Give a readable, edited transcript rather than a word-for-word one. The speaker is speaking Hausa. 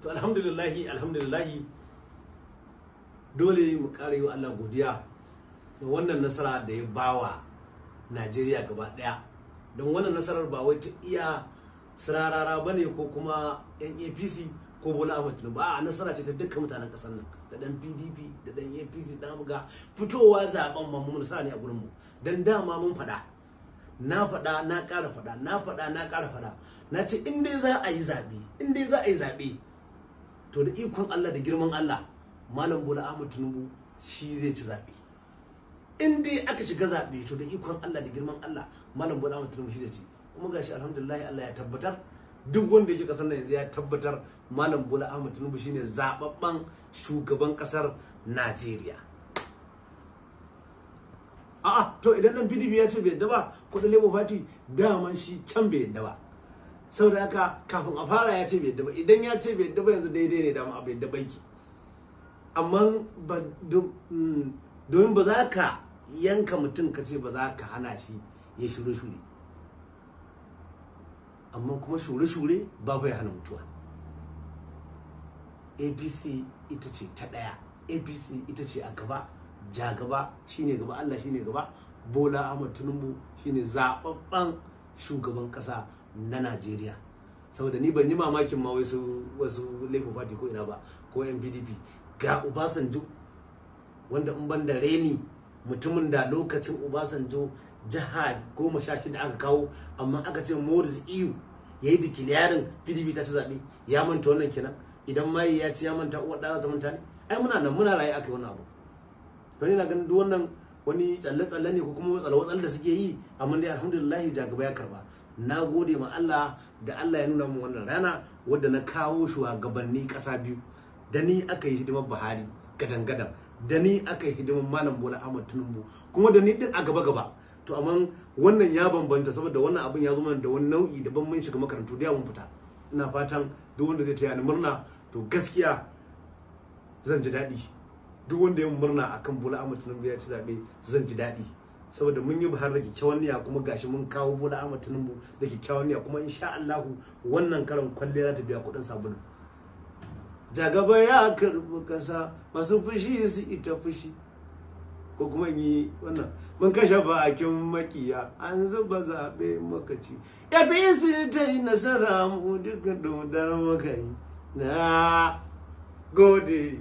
To, alhamdulillahi, alhamdulillahi, dole mu ƙara yi wa Allah godiya da wannan nasara da ya bawa Najeriya gaba ɗaya, don wannan nasarar ba wai ta iya sirarara ba ne ko kuma yan APC ko Bola Ahmed Tinubu. A nasara ce ta dukkan mutanen ƙasar nan, da dan PDP da dan APC da buga fitowa zaben ma mu nasara ne a gurin mu. Dan dama mun faɗa, na faɗa, na ƙara faɗa, na faɗa, na ƙara faɗa, na ce in dai za a yi zaɓe, in dai za a yi zaɓe, to da ikon Allah da girman Allah, Malam Bola Ahmed Tinubu shi zai ci zaɓe. In dai aka shiga zaɓe, to da ikon Allah da girman Allah, Malam Bola Ahmed Tinubu shi zai ci. Kuma gashi, alhamdulillah, Allah ya tabbatar. Duk wanda yake kasar nan yanzu ya tabbatar Malam Bola Ahmed Tinubu shine zababben shugaban kasar Najeriya. A'a, to idan dan PDP ya ce bai yadda ba, ko dan Labour Party, daman shi can bai yadda ba. Saboda haka kafin a fara ya ce bai yadda ba. Idan ya ce bai yadda ba yanzu, daidai ne, dama abu yadda banki. Amma ba domin ba za ka yanka mutum ka ce ba za ka hana shi ya shure-shure, amma kuma shure-shure babu ya hana mutuwa. APC ita ce ta ɗaya, APC ita ce a gaba, ja gaba shine gaba, Allah shine gaba. Bola Ahmad Tinubu shine zababben shugaban kasa na Najeriya. Saboda ni ban yi mamakin ma wasu Labour Party ko ina ba ko NPDP. Ga Obasanjo, wanda in ban da reni, mutumin da lokacin Obasanjo jiha 16 aka kawo, amma aka ce Maurice Iwu ya yi declaring PDP ta ci zaɓe, ya manta wannan kenan. Idan mai ya ci ya manta, uwar ɗa ta manta ne? Ai muna nan muna raye aka yi wannan abu. To ni na ganin duk wannan wani tsalle-tsalle ne ko kuma tsalle-tsalle da suke yi, amma dai alhamdulillah, jagaba ya karba. Na gode ma Allah da Allah ya nuna min wannan rana wadda na kawo shugabanni ƙasa biyu. Da ni aka yi hidimar Buhari gadan-gadan, da ni aka yi hidimar Malam Bola Ahmad Tinubu, kuma da ni din a gaba-gaba. To amma wannan ya bambanta, saboda wannan abin ya zo mana da wani nau'i daban. Mun shiga makarantu da mun fita. Ina fatan duk wanda zai taya ni murna, to gaskiya zan ji daɗi. Duk wanda ya murna akan Bola Ahmad Tinubu ya ci zaɓe, zan ji daɗi, saboda mun yi Buhari da kyakkyawan niyya, kuma gashi mun kawo Bola Ahmad Tinubu da kyakkyawan niyya. Kuma insha Allah wannan karan kwalliya za ta biya kuɗin sabulu. Jagaba ya karɓi ƙasa, masu fushi su ita fushi. Ko kuma in yi wannan: mun kashe bakin makiya, an zuba zaɓe muka ci, APC ta yi nasara, mu duka dodar muka yi. Na gode.